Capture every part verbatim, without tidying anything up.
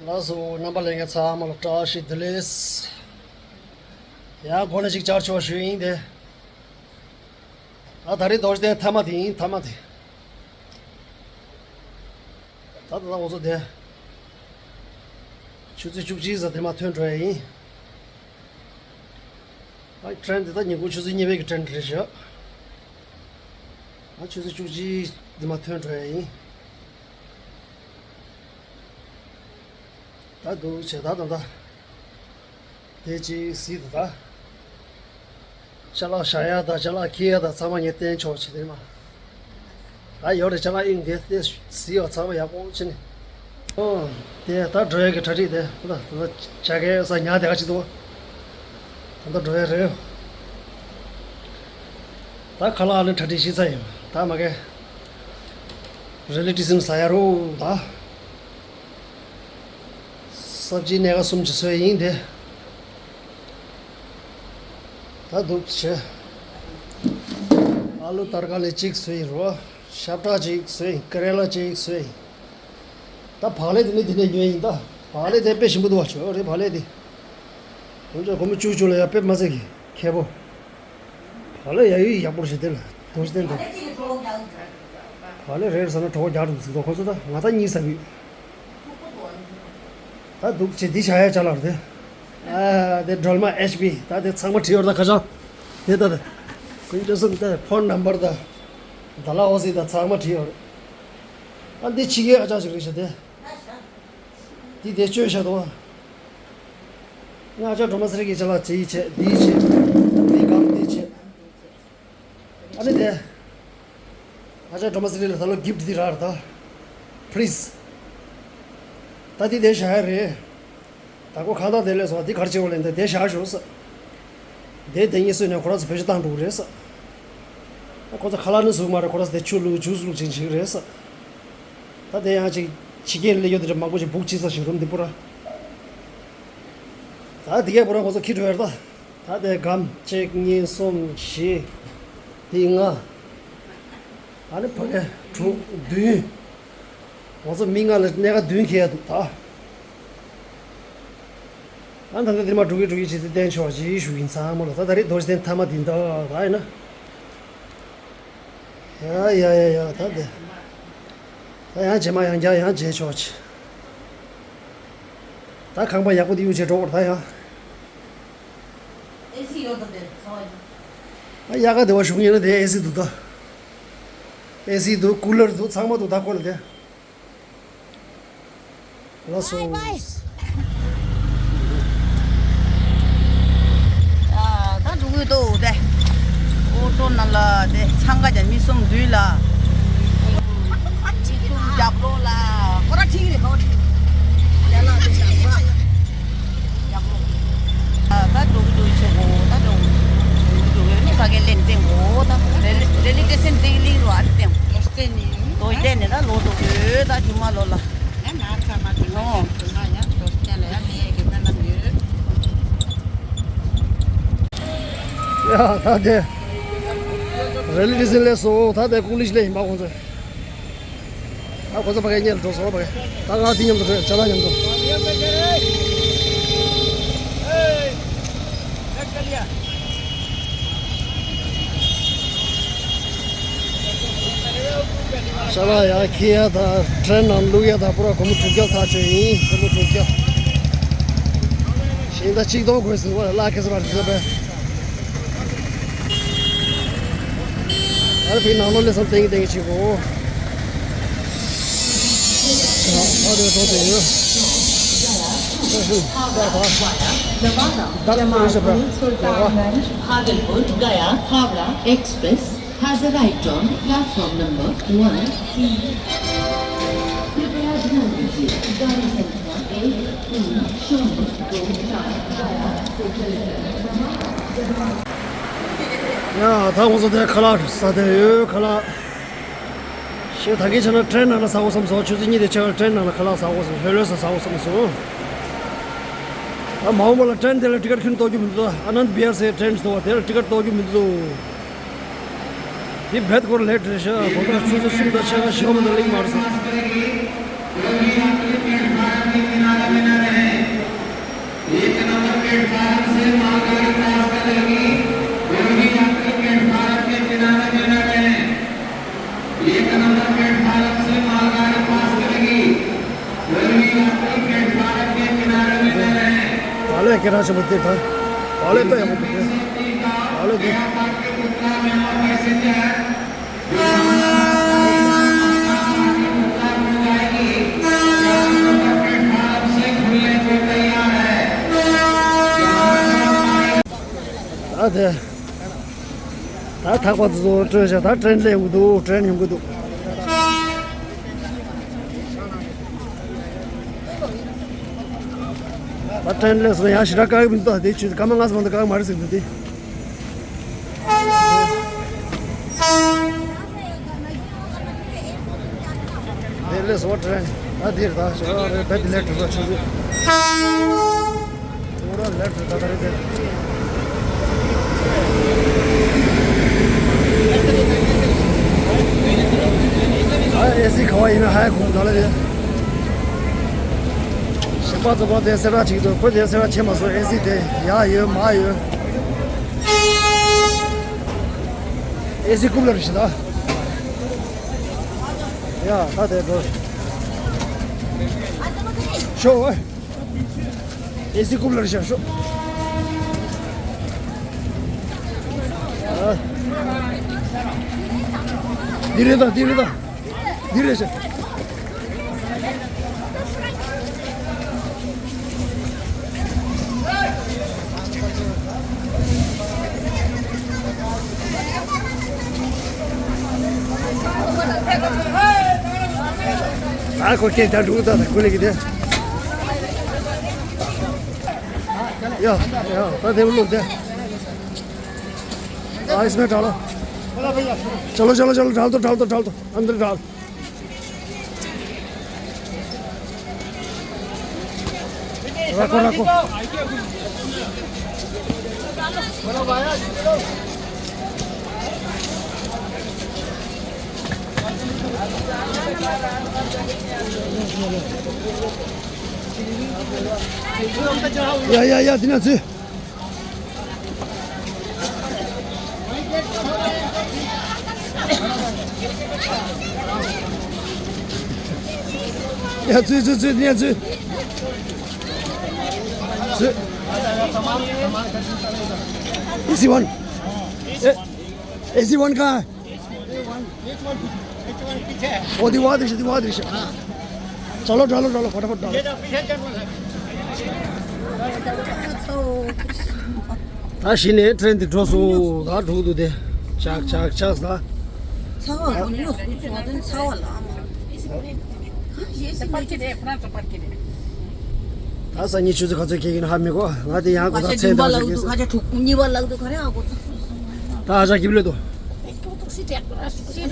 ལགས་སོ། རྣམ་པ་ལྷན་རྒྱས་ཚང་མ་ལ་བཀྲ་ཤིས་བདེ་ལེགས། ཡང་སྒོ་ནས་ཅིག་བཅར་ཆོག་ཞུ་ཡིན་ཏེ། ད་ད་རེས་རྡོ་རྗེ་གདན་མཐའ་མ་དེ་ཡིན། མཐའ་མ་དེ། ད་ད་ད་འོ་ཚོ་དེ། ཆུ་ཚོད་བཅུ་གཅིག་ཙམ་དེ་མ་ཐོན་འགྲོ་ཡ་ཡིན། ཨ་ཊེན་འདི་ད་ཉིན་གུང་ཆུ་ཚོད་གཉིས་པའི་གི་ཊེན་རེད་ཤག་ཨ་ཆུ་ཚོད་བཅུ་གཅིག་འདི་མ་ཐོན་འགྲོ་ཡ་ཡིན། ད་འདུག་བྱས་ད་ད་ད། དེ་ཅིག་གཟིགས་ད་ད། ཅ་ལག་བཞག་ཡ་ད་ཅ་ལག་འཁྱེར་ཡ་ད་ཚང་མ་ངས་བསྟན་ཆོག་བྱས་དེ་མ། ད་ཡོད་རེད། ཅ་ལག་ཨིན་དེ་དེ་གཟིགས་ཡ་ཚང་མ་ཡག་པོ་བྱས་ནས། ཨོ། དེ་ད་འགྲོ་ཡ་གི་གྲ་སྒྲིག་དེ་ད་ད་ད་ཇ་ཀེ་ས་ཉག་དེ་ག་ཅིག་འདུག་ད་ད་འགྲོ་ཡ་རེད། ད་ཁ་ལག་ནི་གྲ་སྒྲིག་ཤེས་ཚར་ཡིན། ད་མ་གི་རི་ལི་ཊི་སིན་ཟ་ཡ་རོ་ད། སབ་ཇི་སྣེ་ཁ་གསུམ་གྱི་བཟོས་ཡིན་དེ། ད་འདུག་བྱས། ཨ་ལུ་ཏར་ཀ་ལི་གཅིག་བཟོས་ཡིན་རོ། ཤབ་ཏྲ་གཅིག་བཟོས་ཡིན། ཀ་རེ་ལ་གཅིག་བཟོས་ཡིན། ད་བག་ལེབ་དེ་ནི་དེ་ནས་ཉོས་ཡིན་ད། བག་ལེབ་དེ་དཔེ་ཞིམ་པོ་འདུག་བ། ཆོ་རེ་བག་ལེབ་དེ། དགོང་ཚོ་སྒོར་མོ་བཅུ་བཅུ་ལ་ཡ་དཔེ་མ་ཟད་ཀྱི་ཁེ་པོ། བག་ལེབ་ཡ་ཡུལ་ཡག་པོ་ཞིག་དེ་ལ་དོ་ཞིག་བསྟན་འདུག་བག་ལེབ་རེད་ཟེར་ན་གྲོགས་རྒྱག་འདུག་ཟིག་དོ་ཁོ་ཚོ་ད་ང་ད་གཉིས་ཟ་གི་ཡོད། ད་འདུག་ཅེས་འདི་བྱ་ཡ་ཅ་ལག་རེད། ཨ་དེ་སྒྲོལ་མ་ཨེཆ་པི་ད་དེ་ཚང་མ་བྲིས་ཡོད་ད་ཁ་བྱང་། དེ་ད་དེ་ཀུན་ཅོ་སོན་དེ་ཕོན་ནམ་བར་ད་ད་ལ་འོ་སི་ད་ཚང་མ་བྲིས་ཡོད་རེད། ཨ་འདི་ཕྱི་རྒྱལ་ཨ་ཅག་ཞིག་རེད་ཤག་དེ། འདི་དེ་བཅོས་བཞག་འདུག་ཨ། ང་ཨ་ཅག་སྒྲོལ་མ་ཟེར་གྱི་ཅ་ལག་ཅི་ཡིས་བྱེད་འདི་ཡིས་བྱེད། འདི་གང་འདི་བྱེད། ཨ་ནི་དེ། ཨ་ཅག་སྒྲོལ་མ་ཟེར་ལ་ད་ལོ་གིཕ་ཊི་འདི་རག་རེད་ད། ཕི་རི་ཛི། ད་འདི་དེ་བཞག་ཡ་རེད། ད་ཁོ་ཁ་བཏགས་དེ་ལས་སོང་འདི་གར་བྱེད་འོ་ལེན་ད་དེ་བཞག་ཞོག་ས། དེ་དེ་གཉིས་སོས་ནས་ཁོ་རང་ཚོ་བེད་སྤྱོད་བཏང་འགྲོ་གི་རེད་ས། ཁོ་ཚོ་ཁ་ལག་ནི་ཟུག་མ་རེད། ཁོ་རང་ཚོ་དེ་ཆུ་བླུགས་ཇུས་བླུགས་བྱེད་བྱེད་ཀྱི་རེད་ས། ད་དེ་ཡང་ཅིག་ཕྱི་རྒྱལ་ལས་ཡོད་དེ་འདྲ་མང་པོ་ཞིག་སྦུག་ཅི་ས་ཞིག་རུམ་འདི་པུ་ར། ད་དེ་གས་པུ་ར་ཁོ་ཚོ་ཁྱི་འགྲོ་ཡར་ད། ད་དེ་སྒམ་གཅིག་གཉིས་གསུམ་བཞི། དེ་ལྔ། ཨ་ནི་ཕ་གི་དྲུག་བདུན། ང་ཚོ་མི་ལྔ་ལ་སྣེ་ཁ་བདུན་འཁེལ་ཡ་འདུག་ད། ཨ་ད་ལྟ་འདིར་མ་འགྲོ་གི་འགྲོ་གི་བྱེད་དུ་བསྟན་ཆོག་ཅེས་ཞུ་ཡིན་ཚང་མ་ལ། ད་ད་རེས་རྡོ་རྗེ་གདན་མཐའ་མ་འདི་འདྲ་ད་ཡིན་ན། ཡ་ཡ་ཡ་ཡ་ད་འདི། ད་ཡང་རྗེས་མ་ཡང་བསྐྱར་ཡང་མཇལ་ཆོག་ཅེས། ད་ཁང་པ་ཡག་པོ་འདི་གཡུག་བྱས་འགྲོ་བར་ད་ཡང་། ཨེ་སི་ཡོད་དམ་དེ་ཚང་མ་ཡིན། ཨ་ཡག་ག་བདེ་བ་བྱུང་ཡིན་ན་དེ་ཨེ་སི་འདུག་ད། ཨེ་སི་འདུག་ཀུ་ལར་འདུག་ཚང་མ་འདུག་ད་ཁོ་ལ་དེ། ལགས་སོ། ཨ་ད་འགྲོ་གི་འདུག་དེ། ཨོ་ཊོ་ནང་ལ་དེ་འཚང་ཁ་རྒྱག་མི་གསུམ་འདུས་ལ། གཅིག་གསུམ་རྒྱབ་ལོགས་ལ་ཁོ་ར་ཁྲིད་རེད་ཁོ་ཁྲིད། ཡ་ལ་དེ་རྒྱབ་ལོགས། ད་འགྲོ་གི་འདུག་ཆོག་གོ་ད་འགྲོ་གི་འདུག་ནི་ཕ་གི་ལེན་བསྟན་གོ་ད་རེ་ལི་ཊི་སི་ཊེ་ཤན་དེ་གི་ལིང་རུ་ཨ་རི་བསྟན་གོ། ལོ་བསྟན་ནི་ཡིན། ལོ་བསྟན་ནི་ད་ལོ་འགྲོ་གི་ད་རྒྱུ་མ་ལོ་ལ། ཡ་ན་ཚ་མ་དེ་ནོ། ཡ་ན་ཡ་ལོ་བསྟན་ལ་ཡ་ལེ་གི་ད་ནམ་ཡོད། ཡ་ད་དེ་རེ་ལི་ཊི་སི་ཊེ་ཤན་ལས་སོ་ད་དེ་ཀུང་ལི་ཤི་ལས་ཡིན་པ་ཁོང་ཚོས། ཨ་ཁོ་ཚོ་ཕ་གི་གཉེར་འགྲོ་སོང་ཕ་གི། ད་ང་འདི་མཉམ་དུ་འགྲོ་ཡ་ཅ་ལག་མཉམ་དུ། ཅ་ལག་ཡང་འཁྱེར་ཡ་དང་ཊེན་ནང་བླུག་ཡ་དང་པུ་ར་སྒོར་མོ་དྲུག་བརྒྱ་ཐག་ཆོད་ཡིན། སྒོར་མོ་དྲུག་བརྒྱ། ཞིང་ད་གཅིག་སྟོང་དགོས་ཟིན་པ་ལ་ཁེ་ས་བར་ཟིན་པས། ཨ་རི་བའི་ནང་ལོགས་ལས་སམ་ཏེང་ཏེང་ཆེ་གོ། ཨ་རི་ཐོག་ཏུ་ཡོད། ད་ད་ད་ད་ད་ད་ད་ད། भागलपुर गया Howrah express has arrived on platform number one। कृपया ध्यान दीजिए, गाड़ी संख्या एक तीन शून्य दो चार गया से चलकर ཡ་ད་ང་ཚོ་དེ་ཁ་ལག་ཟ་དེ་ཡོད་ཁ་ལག་ཞེས་ད་གིན་ཆ་ན་ཊེན་ནང་ལ་ཟ་འོ་བསམ་སོང་། ཆུ་ཚོད་གཉིས་དེ་ཆ་ལ་ཊེན་ནང་ལ་ཁ་ལག་ཟ་འོ་བསམ་སོང་། ལྷོད་ལྷོད་ཟ་ཟ་འོ་བསམ་སོང་། ད་མ་འོངས་པ་ལ་ཊེན་དེ་ལ་ཊི་ཀེ་ཊི་ཁྱོན་གཏོང་རྒྱུ་མི་འདུག་ཨ་ནནྡ་བི་ཧར་ཟེར་ཊེན་འདུག་བ། དེ་ལ་ཊི་ཀེ་ཊི་གཏོང་རྒྱུ་མི་འདུག་འདི་བེད་སྐོར་ལས་བྲེལ་ཤག་དགོང་དག་ཆུ་ཚོད་གསུམ་དང་ཕྱེད་ཀ་བཞི་པ་མ་གཏོགས་གླེང་མ་རེད་ཟེར། སྐད་གྲགས་ཆེན་པོ་དེ་དང་། བག་ལེབ་དཔེ་ཡག་པོ་འདུག་གས། བག་ལེབ་དེ། ད་དེ། ད་ཐག་པ་ཚོ་སྤྲོད་བྱ། ད་ཏྲེན་སླེབས་འདུག་ཏྲེན་ཡོང་གི་འདུག་ད་ཏྲེན་སླེབས་སོང་། ཡང་ཞེ་དྲག་བཀག་གི་མི་འདུག་དེ་ཆུ་སྐར་མ་ལྔ་ཙམ་མ་གཏོགས་བཀག་གི་མ་རེད་ཟེར་འདུག་དེ། དེ་སླེབས་སོང་ཏྲེན། ད་དེ་རེད། ད་ཞོགས་རེད། བེད་ལེ་ཊི་རེད། ད་ཆུ་ཚོད། ཁོ་རང་ལེ་ཊི་རེད། ད་ག་རེ་རེད། ཨ་ཨེ་སི་ག་བ་ཡིན་ན་ཧ་གོ་གི་ད་ལ་དེ། ཞིག་པ་ཚོ་པ་དེ་སེ་ར་ཅིག་ཏུ་ཁོ་དེ་སེ་ར་ཆེ་མ་སོང་། ཨེ་སི་དེ་ཡག་ཡོད་མ་ཡོད། ཨེ་སི་རྐུབ་ལ་རེ་ཞིག་ད། ཡ་ད་དེ་འགྲོ། ཤོག་ཨེ། ཨེ་སི་རྐུབ་ལ་རེ་ཞིག་ཤོག་ཨ། འདི་རེད་ད། འདི་རེད་ད། འདི་རེད་ཤག་ཨ་ཁོ་ཁྱེད་ད་འགྲོ་ད། ད་ཁོ་ལེགས་ཀྱི་དེ། ཡ་ཡ་ད་དེ་བླུགས་དེ། ཨ་ཨིས་མེ་डालो। चलो चलो चलो, डाल दो डाल दो डाल दो, अंदर डाल। रखो रखो। या या या दिना जी। या, ཚུད་ཚུད་ཚུད། ཡ་ཚུད། ཚུད། ཨེ་སི་ཝན། ཨེ་སི་ཝན་ག། वो दीवार दृश्य, दीवार दृश्य। हाँ। चलो, डालो, डालो, फटाफट डालो। ད་གཞི་ནས་ཏྲེན་དེ་འགྲོ་སོང་། ད་འགྲོ་འདུག་དེ། ཆག་ཆག་ཆག་ཟ། ཚ་བ་ལ་ཉོ་སོང་སོང་། ཚ་བ་ལ་ཨ་མ། ད་སང་ཉིན་ཆུ་ཚོད་ག་ཚོད་ཁེལ་གྱི་ཡིན་ཧ་མི་གོ། ང་དེ་ཡང་གོ་ད་ཚེ་འདང་ཞིག་གིས། ཁ་ཆ་གཉིས་པ་ལག་འདུག་ཁ་ཆ་དྲུག་གཉིས་པ་ལག་འདུག་ག་རེ་ཨ་གོ་ད། ད་ཨ་ཅག་གིབ་ལེ་དོ། སི་ཏི་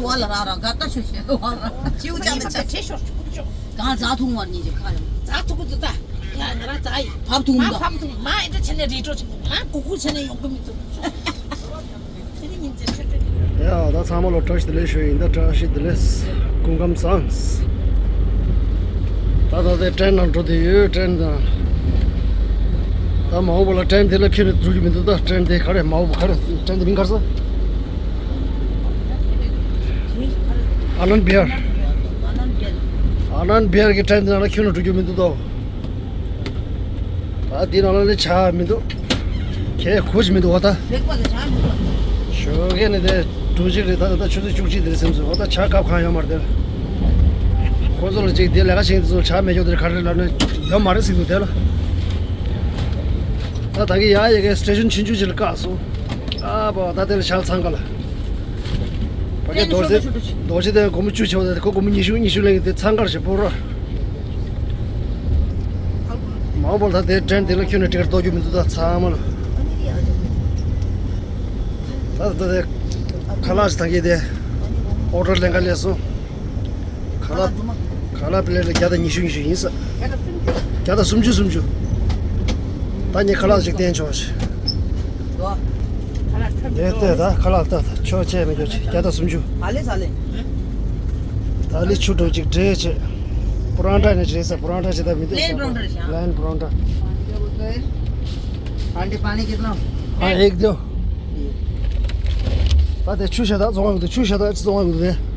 ཝ་ལ་ར་ར་ག་ད་ཆུ་ཆེ་ཝ་ར་ཅིའུ་ཅག་ལ་ཆ་ཆེ་ཤོར་ཆུ་ཤོར། གང་ཛ་ཐུང་བར་ཉིན་གྱི་ཁ་ཡོང་། ཛ་ཐུང་གི་འདུག་ད། ཡ་ང་རང་ཛ་ཡི། ཕབ་ཐུང་མ་འདུག་ཕབ་ཐུང་མ་ཨེ་འདྲ་ཆེ་ནས་རི་ཀྲོ་ཆེ་མ་གུ་གུ་ཆེ་ནས་ཡོང་གི་མི་འདུག་ཡ་ད་ཚང་མ་ལ་བཀྲ་ཤིས་བདེ་ལེགས་ཞུ་ཡིན། ད་བཀྲ་ཤིས་བདེ་ལེགས། སྐུ་ཁམས་བཟང་། ད་ད་དེ་ཏྲེན་ནང་འགྲོ་དེ་ཡོད། ཏྲེན་དང་། ད་མ་འོངས་པ་ལ་ཏྲེན་དེ་ལ་ཁྱོན་ནས་འགྲོ་རྒྱུ་མི་འདུག་ད་ཏྲེན་དེ་ག་རེ་མ་འོངས་པ་ག་རེ་ཏྲེན་དེ་མིང་ག་རེ་ཟེར། ཨ་ནན་བྷི་ཧར། ཨ་ནན་བྷི་ཧར་གྱི་ཏྲེན་དེ་ནང་ལ་ཁྱོན་ནས་འགྲོ་རྒྱུ་མི་འདུག་ད། ད་འདི་ནང་ལ་ནི་ཆ་མི་འདུག་ཁྱེད་གོ་ཅི་མི་འདུག་བ་ད། ལེགས་པ་དང་ཆ་མི་འདུག་ཞོགས་ཀས་ནི་དེ་དྲུག་གཅིག་རེད། ད་ད་ཆུ་ཚོད་བཅུ་གཅིག་དེ་རེད་སེམས་སོ། བ་ད་ཆ་སྐབས་གང་ཡོད་མ་རེད་དེ་ལ། ཁོ་ཚོ་ལ་ཅིག་དེ་ལས་ཀ་བྱེད་མཁན་དེ་ཚོ་ཆ་མེད་ཀྱོག་དེ་ག་རེ་ལབ་ན་ཡོད་མ་རེད་ཟེར་འདུག་དེ་ལ། ད་ད་གི་ཡ་ཡ་གི་སི་ཊེ་ཤན་ཆུང་ཆུང་ཅིག་ལ་བཀག་སོང་། ཨ་བ་ད་དེ་ལ་ཆ་ཚང་ག་ལ། ཕ་གི་རྡོ་རྗེ་རྡོ་རྗེ་དེ་སྒོར་མོ་བཅུ་ཆེ་བ་དེ་ཁོ་སྒོར་མོ་ཉི་ཤུ་ཉི་ཤུ་ལེན་གི་དེ་ཚང་ཀར་ཞིག་སྤོ་ར། མ་འོངས་པ་ལ་ད་དེ་ཏྲེན་དེ་ལ་ཁྱོན་ནས་ཏི་ཀེ་ཊི་གཏོང་རྒྱུ་མི་འདུག་ད་ཚང་མ་ལ། ད་ད་དེ་ཁ་ལག་ཞིག་ད་གི་དེ་ཨོ་ཌར་ལེན་ག་སླེབས་སོང་། ཁ་ལག་ཁ་ལག་པི་ལེ་ཊི་ལ་བརྒྱ་དང་ཉི་ཤུ་ཉི་ཤུ་ཡིན་ས། བརྒྱ་དང་སུམ་ཅུ་སུམ་ཅུ། ད་ངས་ཁ་ལག་ཅིག་བསྟན་ཆོག་ཤི། དེ་ལྟས་ད་ཁ་ལག་ལྟ་ད་ཆོག་ཆེ་མི་འགྱོ་ཆེ་བརྒྱ་དང་སུམ་ཅུ། ཨ་ལེ་ས་ལེ། ད་ལི་ཆུ་འགྲོ་ཅིག་འདྲེས་ཆེ། པུ་རོན་ཊ་ནས་འདྲེས་ས། པུ་རོན་ཊ་ཅི་ད་མི་འདུག प्लेन परांठा ཤ། प्लेन परांठा। आंटी पानी कितना? हाँ एक दो। ད་དེ་ཆུ་ཤ་ད་བཙོང་བ་འདུག་ཆུ་ཤ་ད་ཅི་བཙོང་བ་འདུག་དེ།